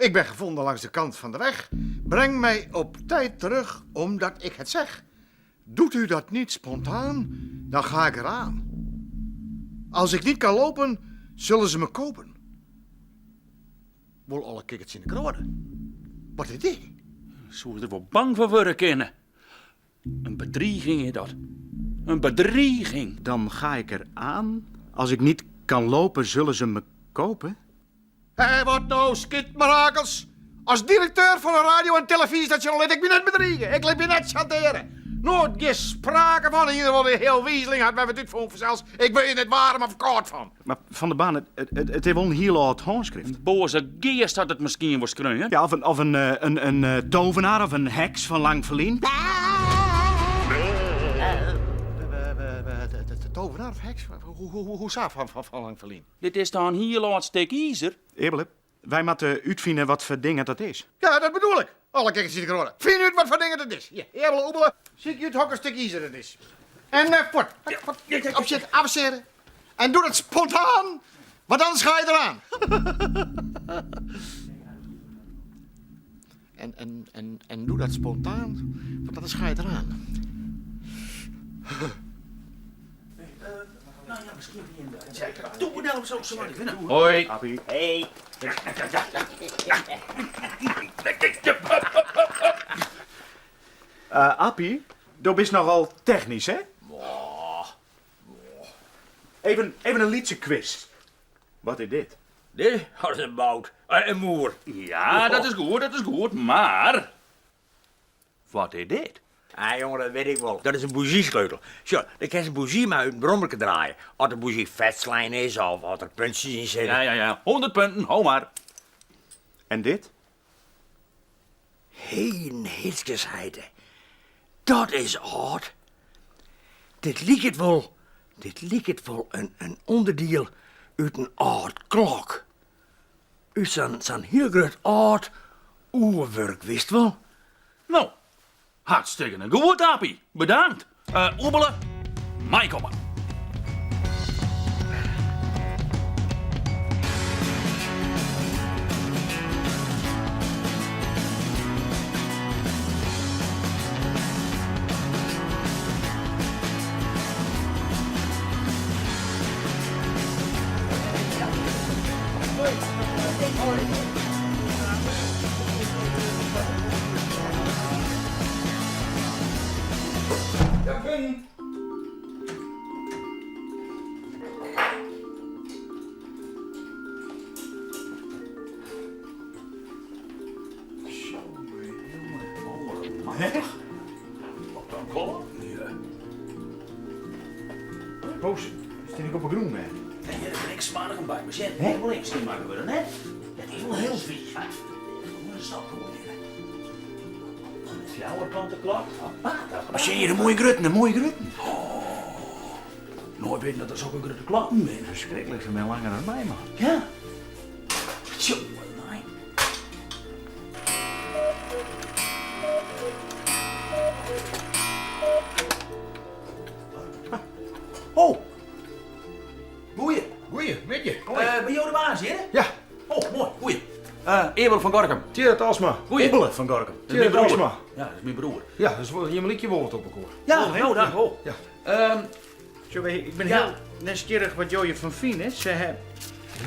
Ik ben gevonden langs de kant van de weg. Breng mij op tijd terug, omdat ik het zeg. Doet u dat niet spontaan, dan ga ik eraan. Als ik niet kan lopen, zullen ze me kopen. Wol alle kikkerts yn de kroade. Wat is dit? Soe der wol bang foar wurde kinne. In bedriging is dat. In bedriging. Dan ga ik er aan. Als ik niet kan lopen, zullen ze me kopen. Hé, wat no, skytmerakels! As direkteur fan in radio en telefyzjestasjon lit ik my net bedrige. Ik lit my net sjantearje. Noait gjin sprake fan. Ien of oare heal wizeling hat wer wat útfûn fansels. Ik wurd hjir net waarm of kâld fan. Mar Van der Baan, it is wol in hiel âld hânskrift. In boaze geast hat it miskien wol skreaun. Ja, of in tovenaar of in heks fan lang ferlyn. Tovenaar of heks? Hoe sa fan lang ferlyn? Dit is toch in hiel âld stik izer? Earlik, wy moatte útfine wat foar ding dat is. Ja, dat bedoel ik. Alle kikkers yn de kroade. Fyn út wat foar ding it is. Ja, Earle Oebele, sykje út hokker stik izer it is. En eh, fuort. Fuort. Op sit, avansearje. En doe dat spontaan, want anders ga je eraan. En, en, en, en doe dat spontaan, want anders ga je eraan. Hoi. Hey. Uh, Appie, do bist nochal technysk, hè? Even, even in lytse quiz. Wat is dit? Dit is in bout, in moer. Ja, dat is goed, dat is goed, mar wat is dit? Ah, jonge, dat wit ik wol. Dat is in bouzysleutel. Sjoch, dan kinst in bouzy mei út in brommerke draaie. As de bouzy fetslein is of as der puntsjes yn sitte. Ja, ja, ja. 100 punten, hou mar. En dit? Heden hitskesheite. Dat is âld. Dit liket wol, dit liket wol in, in ûnderdiel út in âld klok. Út sa'n sa'n hiel grut âld oerwurk, witst wol. No, hartstikkene goed, Appie. Bedankt. Uh, Oebele, meikomme. Poos, stean ik op 'e grûn, hè? Nee, der binne ek smoargen by. Mar sjen, der wol even skjinmakke wurde, net? Dat is wol hiel swier. Een stopkoer Een fjouwerkante klok. Mar sjen hjir, in moaie grutten, in moaie grutten. Noait witten dat der sokke grutte klokken binne. Ferskriklik, se binne langer dan my, man. Ja. Tjonge, nee. Oh. Goeie. Goeie, middei. Uh, binne jo de baas hjir? Ja. Oh, moai, goeie. Uh, Earel van Gorkum. Tjeerd Talsma. Goeie. Oebele van Gorkum. Tjeerd Talsma. Ja, dat is myn broer. Ja, dus jimme lykje wol wat op elkoar. Ja, no, dank wol. Ja. Um, ik bin hiel nijsgjirrich wat jo hjirfan fine. Se ha,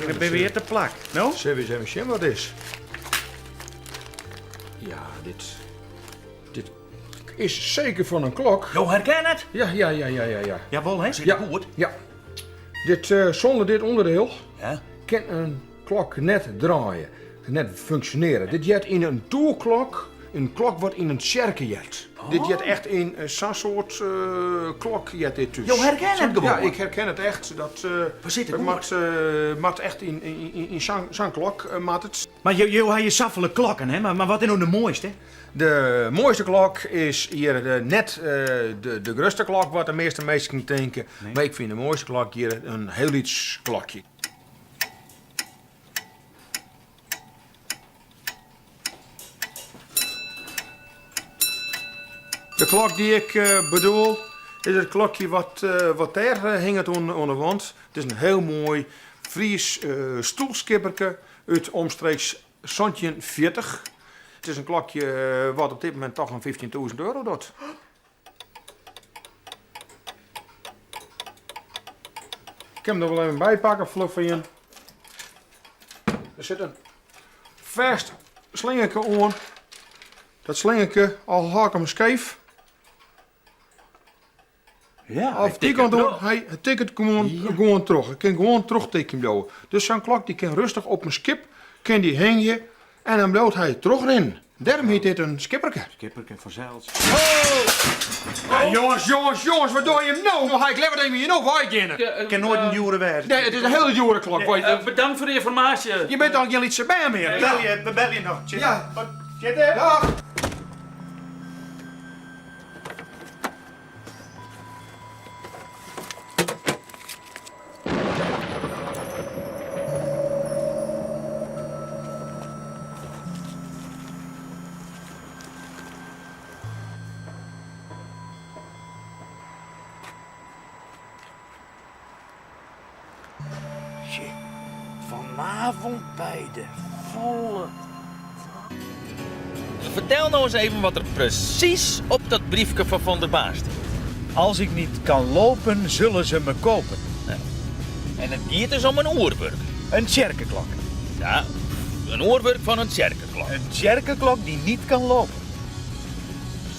ik bin wer te plak. No? Sille we ris even sjen wat it is. Ja, dit, dit is seker fan in klok. Jo herkenne it? Ja, ja, ja, ja, ja. Ja, Jawol, hè? Sit Ja. goed. Ja. Dit, eh, sûnder dit ûnderdiel Ja. kin in klok net draaie, net funksjonearje. Dit heart yn in toerklok, in klok wat yn in tsjerke heart. Dit heart echt yn sa'n soart klok heart dit thús. Jo herkenne it gewoan? Ja, ik herken it echt. Dat, We sitte goed. moat, moat echt yn sa'n klok moat it. Mar jo ha hjir safolle klokken, hè? Mar wat is no de moaiste? De moaiste klok is hjir net de grutste klok wat de measte minsken tinke, mar ik fyn de moaiste klok hjir in hiel lyts klokje. De klok dy't ik bedoel is it klokje wat dêr hinget oan de wand. It is in hiel moai Fries stoelskipperke út omstreeks. 1740. It is in klokje wat op dit momint toch in 15.000 euro docht. Ik kin 'm der wol even by pakke, fluch foar jin. Der sit in fêst slingerke oan. Dat slingerke, al hâld ik him skeef. Ja, Of dy kant oan, hy tikket gewoan, gewoan troch. Hy kin gewoan trochtikjen bliuwe. Dus sa'n klok dy kin rêstich op in skip kin dy hingje en dan bliuwt hy trochrinnen. Dêrom hjit dit in skipperke. Skipperke fansels. Ja, jonges, jonges, jonges, wat dogge jim no? No ha ik leaver dat jim hjir no weigeane. Kin noait in djoere wêze. Nee, it is in hiele djoere klok. Bedankt foar de ynformaasje. Je binne toch gjin lytse bern mear? Belje, we belje noch. Ja. Tjitte. Dag. Vanavond bij de volle. Fertel no ris even wat der presys op dat briefke fan Van der Baan stiet. Als ik niet kan lopen, zullen ze me kopen. En it giet dus om in oerwurk. In tsjerkeklok. Ja, in oerwurk fan in tsjerkeklok. In tsjerkeklok die niet kan lopen.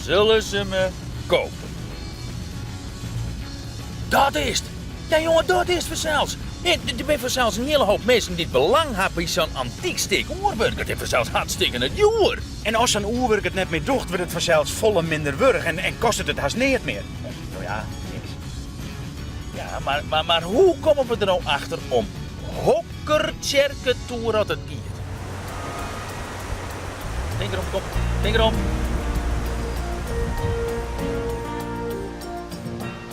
Zullen ze me kopen. Dat is it! Ja jonge, dat is it fansels. Der binne fansels in hiele hoop minsken dy't belang ha by sa'n antyk stik oerwurk. Dat is fansels hartstikkene djoer. En as sa'n oerwurk it net mear docht, wurdt it fansels folle minder wurdich en kostet it hast neat mear. No ja, niks. Ja, mar, mar hoe komme we der no achter om hokker tsjerketoer oft it giet? Tink derom, kom, tink derom.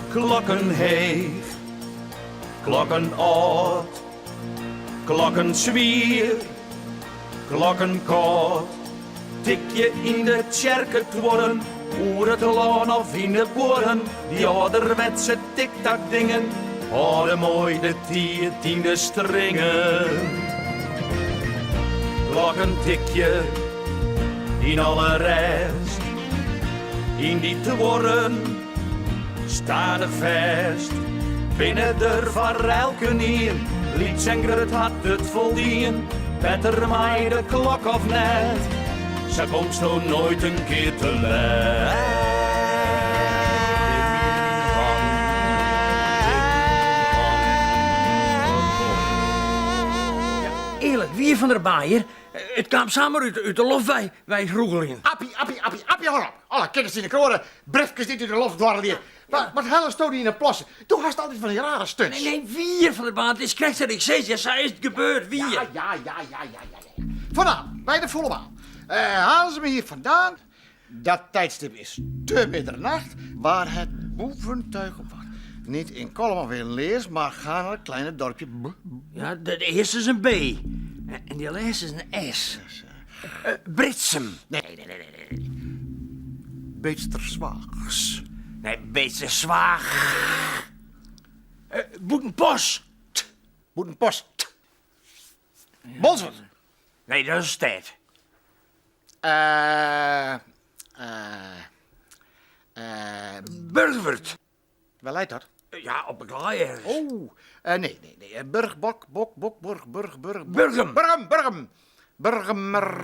Klokken heech, klokken âld, klokken swier, klokken kâld. Tikje yn de tsjerketuorren, oer it lân of yn de buorren. Dy âlderwetse tiktak-dingen hâlde moai de tiid yn de stringen. Klokken tikje yn alle rêst, yn dy tuorren. Stadich fêst binne der foar elkenien, lyts en grut hat it foldien, better mei de klok of net, sa komsto noait in kear te let. Earlik wier Van der Baan hjir, it kaam samar út de loft wei, wei rûgeljen. Appie, Appie, Appie, Appie, hâld op! Alle kikkers yn de kroade, briefkes dy't út de loft dwarrelje. Wat, wat hellesto dy yn 'e plasse? Do hast altyd fan dy rare stunts. Nee, nee, wier Van der Baan, it is krekt sa't ik sis. Ja, sa is it gebeurd, wier. Ja, ja, ja, ja, ja, ja. Vanavond, bij de volle maan, halen ze me hier vandaan. Dat tijdstip is te middernacht, waar het boeventuig op wacht. Niet in Kollum of in Leers, maar ga naar het kleine dorpje B. Ja, de earste is in B en dy lêste is in S. Britsum. Nee, nee, nee, nee, nee. Beetsterzwaag. Nee, Beetsterzwaag. Bûtenpost. Bûtenpost. Bolsward. Nee, dat is in stêd. Eh, eh, eh. Burchwert. Wêr leit dat? Ja, op de klaai ergens. Oh, nee, nee, nee. Burg, bok, bok, bok, burg, burg, burg. Burgum. Burgum, Burgum. Burgumer.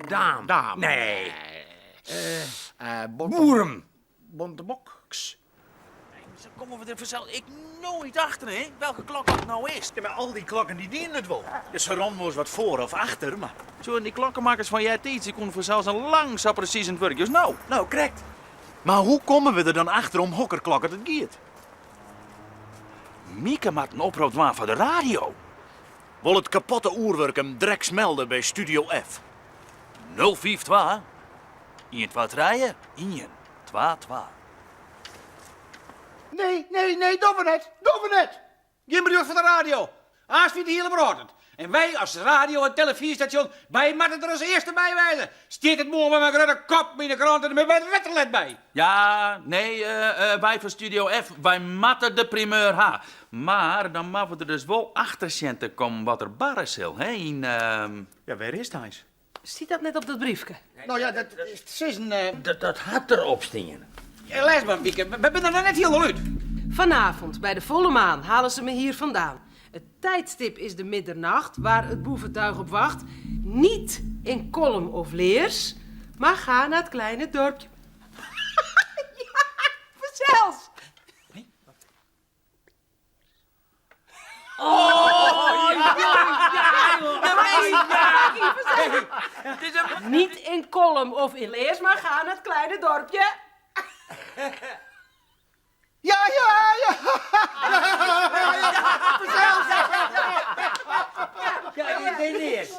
Daam. Daam. Nee. Bont- Boerum. Bontebok. Sa komme we der fansels ek noait achter, hè, welke klok dat no is. Ja, mar al dy klokken dy dienen it wol. Dus se rûnen wolris wat foar of achter, mar... Sjoch, en dy klokkemakkers fan eartiids, dy koenen fansels al lang sa presys oan it wurk as no. No, krekt. Mar hoe komme we der dan achter om hokker klok it giet? Mieke moat in oprop dwaan foar de radio. Wol it kapotte oerwurk him dreks melde by Studio F. 052 123 122. Nee, nee, nee, dogge we net. Dogge we net. Gjin berjocht foar de radio. Aanst wit de hiele wrâld it. En wy as radio en telefyzjestasjon, wy moatte der as earste by wêze. Stiet it moarn mei myn grutte kop yn de krante, dan binne wy der net te let by. Ja, nee, wy fan Studio F, wy moatte de primeur ha. Mar dan moatte we der dus wol achter sjen te kommen wat der barre sil, hè, yn. Ja, wêr is it eins? Stiet dat net op dat briefke? No ja, dat is te sizzen. Dat hat der op stien. Lês mar, Wieke, we binne der noch net hielendal út. Vanavond, bij de volle maan, halen ze me hier vandaan. Het tijdstip is de middernacht, waar het boeventuig op wacht. Niet in Kollum of Leers, maar ga naar het kleine dorpje. Ja, fansels! Niet in Kollum of in Leers, maar ga naar het kleine dorpje. Ja, ja, ja! Fansels! Ja, in Leers.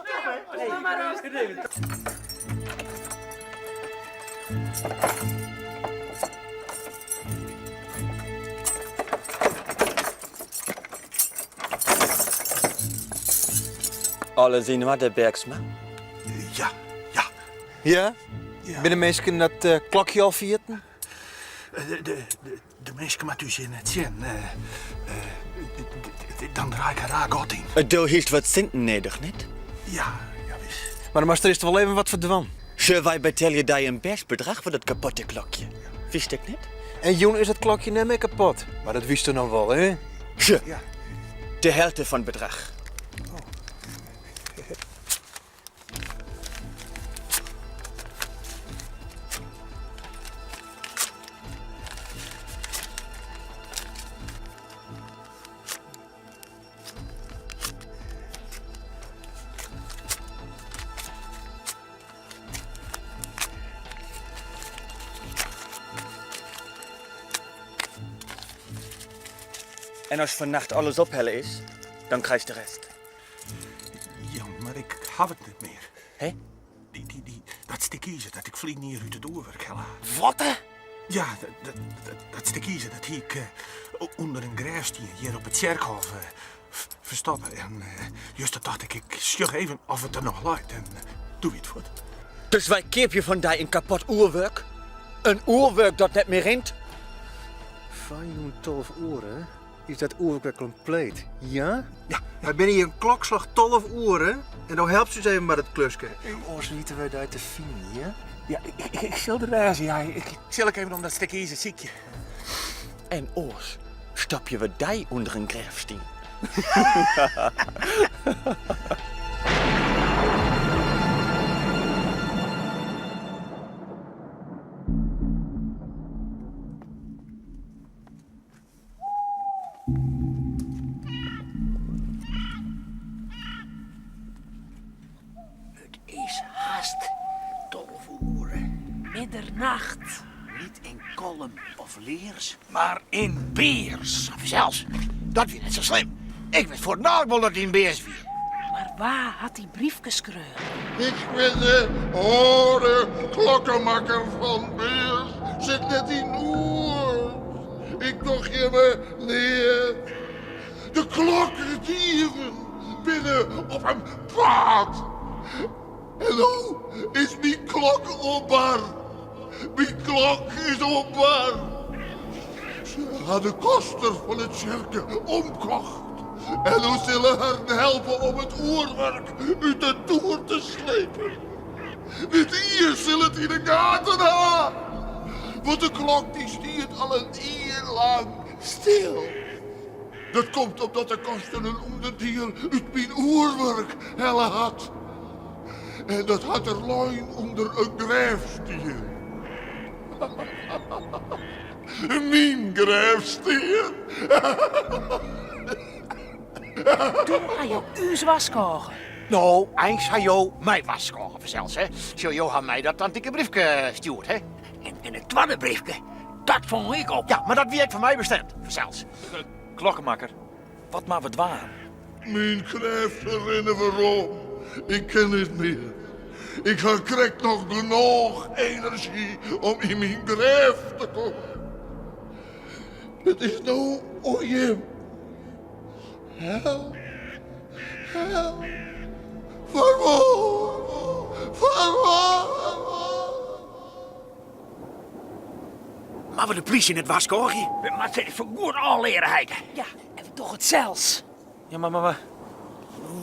Alles yn oarder, Bergsma? Ja, ja. Ja? Binne de minsken dat eh, klokje al ferjitten? Eh, de, de, de, de minsken moatte ús net sjen. Eh, dan draai ik in raar gat yn. Do hiest wat sinten nedich, net? Ja, jawis. Mar dan moatst earst wol even wat foar dwaan. Sjoch, wy betelje dy in bêst bedrach foar dat kapotte klokje. Witst ek net? En jûn is dat klokje net mear kapot. Mar dat witsto no wol, hè? Sjoch, de helte fan it bedrach. En as fannacht alles ophelle is, dan krijst de rest. Jan, mar ik haw it net mear. Hè? Dy, dy, dy, dat stik izer dat ik ferline jier út it oerwurk helle ha. Watte? Ja, dat, dat, dat, dat stik izer dat hie ik eh, ûnder in grêfstien hjir op it tsjerkhôf eh, ferstoppe. En eh, juster tocht ik, ik sjoch even oft it der noch leit. En doe wie it fuort. Dus wy keapje fan dy in kapot oerwurk? In oerwurk dat net mear rint? Fan jûn 12 oere is dat oerwurk wer kompleet, ja? Ja. Wy binne hjir in klokslach 12 oere en do helpst ús even mei dat kluske. Oars witte wy dy te finen, ja? Ja, ik, ik sil der wêze, ja. Ik sil ek even om dat stik izer sykje. En oars stopje we dy ûnder in grêfstien. It is hast 12 oere. Middernacht. Niet in Kollum of Leers. Mar yn Beers. Fansels, dat wie net sa slim. Ik wist fuortendalik wol dat it yn Beers wie. Mar wa hat dy briefke skreaun? Ik bin de âlde klokkemakker fan Beers. Sit net yn oer. Ik doch jimme neat. De klokkedieven binne op 'en paad. En no is myn klok oan bar. Myn klok is oan bar. Se ha de koster fan de tsjerke omkocht en no sille harren helpe om it oerwurk út de toer te slepen. Net ien sil it yn 'e gaten ha, want de klok dy stiet al in jier lang stil. Dat komt omdat de koster in ûnderdiel út myn oerwurk helle hat. En dat hat er lein ûnder in grêfstien. Myn grêfstien. Doe ha jo ús warskôge. No, eins ha jo my warskôge fansels, hè. Sjoch, jo ha my dat antike briefke stjoerd, hè. En it twadde briefke, dat fong ik op. Ja, mar dat wie ek foar my bestimd, fansels. Klokkemakker, wat moatte we dwaan? Myn krêften rinne werom. Ik kin net mear. Ik ha krekt noch genôch enerzjy om yn myn grêf te kommen. It is no oan jim. Help. Help. Farwol. Farwol. Moatte we de plysje net warskôgje? We moatte it foar goed ôfleare, heit. Ja, en we dogge it sels. Ja, mar, mar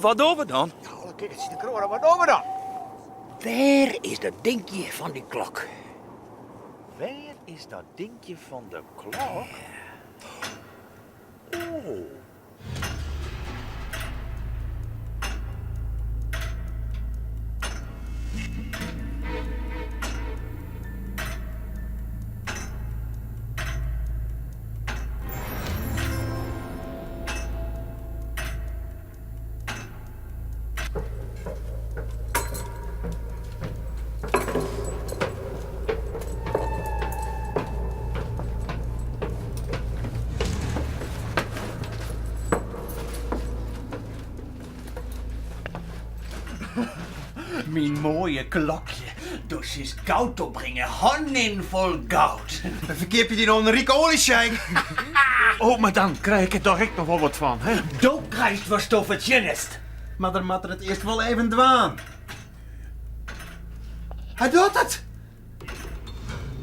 wat dogge we dan? Ja, alle kikkerts yn de kroade, wat dogge we dan? Wêr is dat dinkje fan dy klok? Wêr is dat dinkje fan de klok? Oh. Myn moaie klokje, do silst goud opbringe, hannen fol goud. Dan ferkeapje dy oan in rike oaljesjeik. Oh, mar dan krij ik der toch ek noch wol wat fan, hè? Do krijst watsto fertsjinnest. Mar dan moat er it earst wol even dwaan. Hy docht it!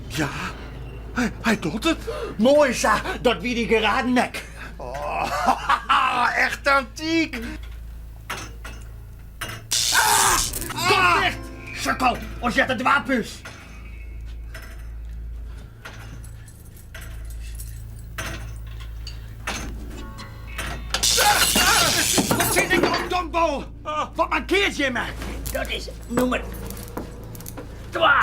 Ja, hy docht it. Moai sa, dat wie dy geraden ek. Oh, echt antyk! Kom ticht, sukkel, oars heart it doarp ús. Wat sis ik no, dombol? Wat mankeart jimme? Dat is nûmer twa.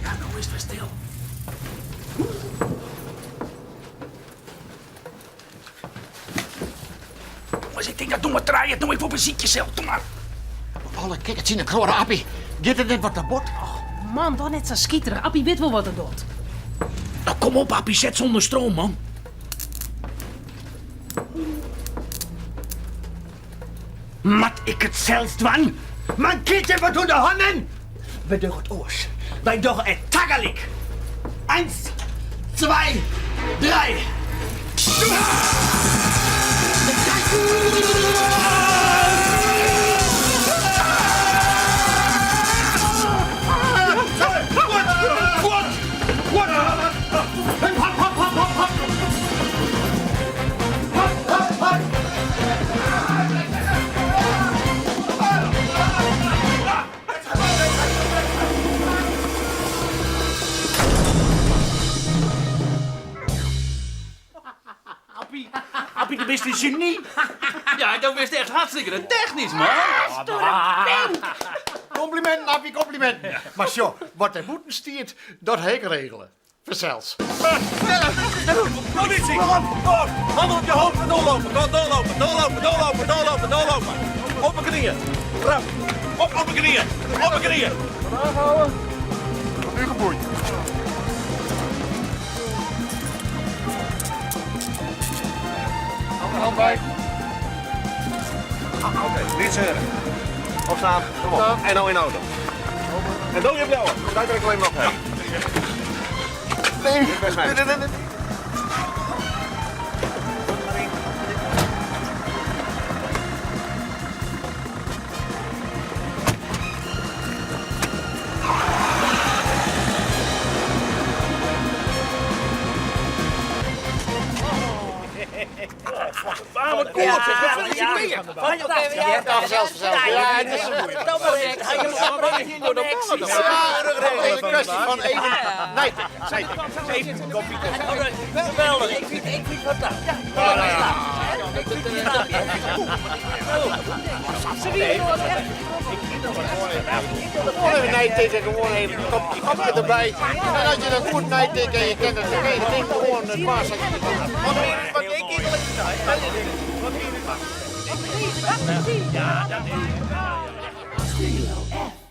Ja, no is it wer stil. Jonges, ik tink dat nûmer trije it no ek wol besykje sil. Kom mar. Alle kikkerts yn de kroade, Appie. Giet it net wat te bot? Och man, doch net sa skiterich. Appie wit wol wat er docht. No kom op, Appie, set se ûnder stroom, man. Moat ik it sels dwaan? Mankeart jim wat oan de hannen? Wy dogge it oars. Wy dogge it tagelyk. Eins, zwei, drei. Appie, Appie, do bist in geny. Ja, do bist echt hartstikke technysk, man. Komplimenten, Appie, komplimenten. Mar sjoch, wat der bûten stiet, dat ha ik regele. Fansels. Politie! Handen op je hoofd en doorlopen. Doorlopen, doorlopen, doorlopen, doorlopen, doorlopen. Op mijn knieën. Rap. Op, op mijn knieën. Op mijn knieën. Aanhouden. Nu geboeid. Andere hand bij. Oké, niet zeuren. Opstaan, kom op. En nou in de auto. En doe je blauwe. Daar kan ik alleen maar op hebben. Nee, nee, nee, nee. Wat koorts, gefeliciteerd! Ja, vanzelf, vanzelf. Ja, het is een goeie. Ja, het is een kwestie van even nijtikken. Even een koffie. Geweldig, ik vind het fantastisch. Gewoon even nijtikken, gewoon even een kopje koffie erbij. En als je dat goed nijtikt en je kent het, dan kun je het ding gewoon het paas. Wat ik hier Ja, dat is. Studio F.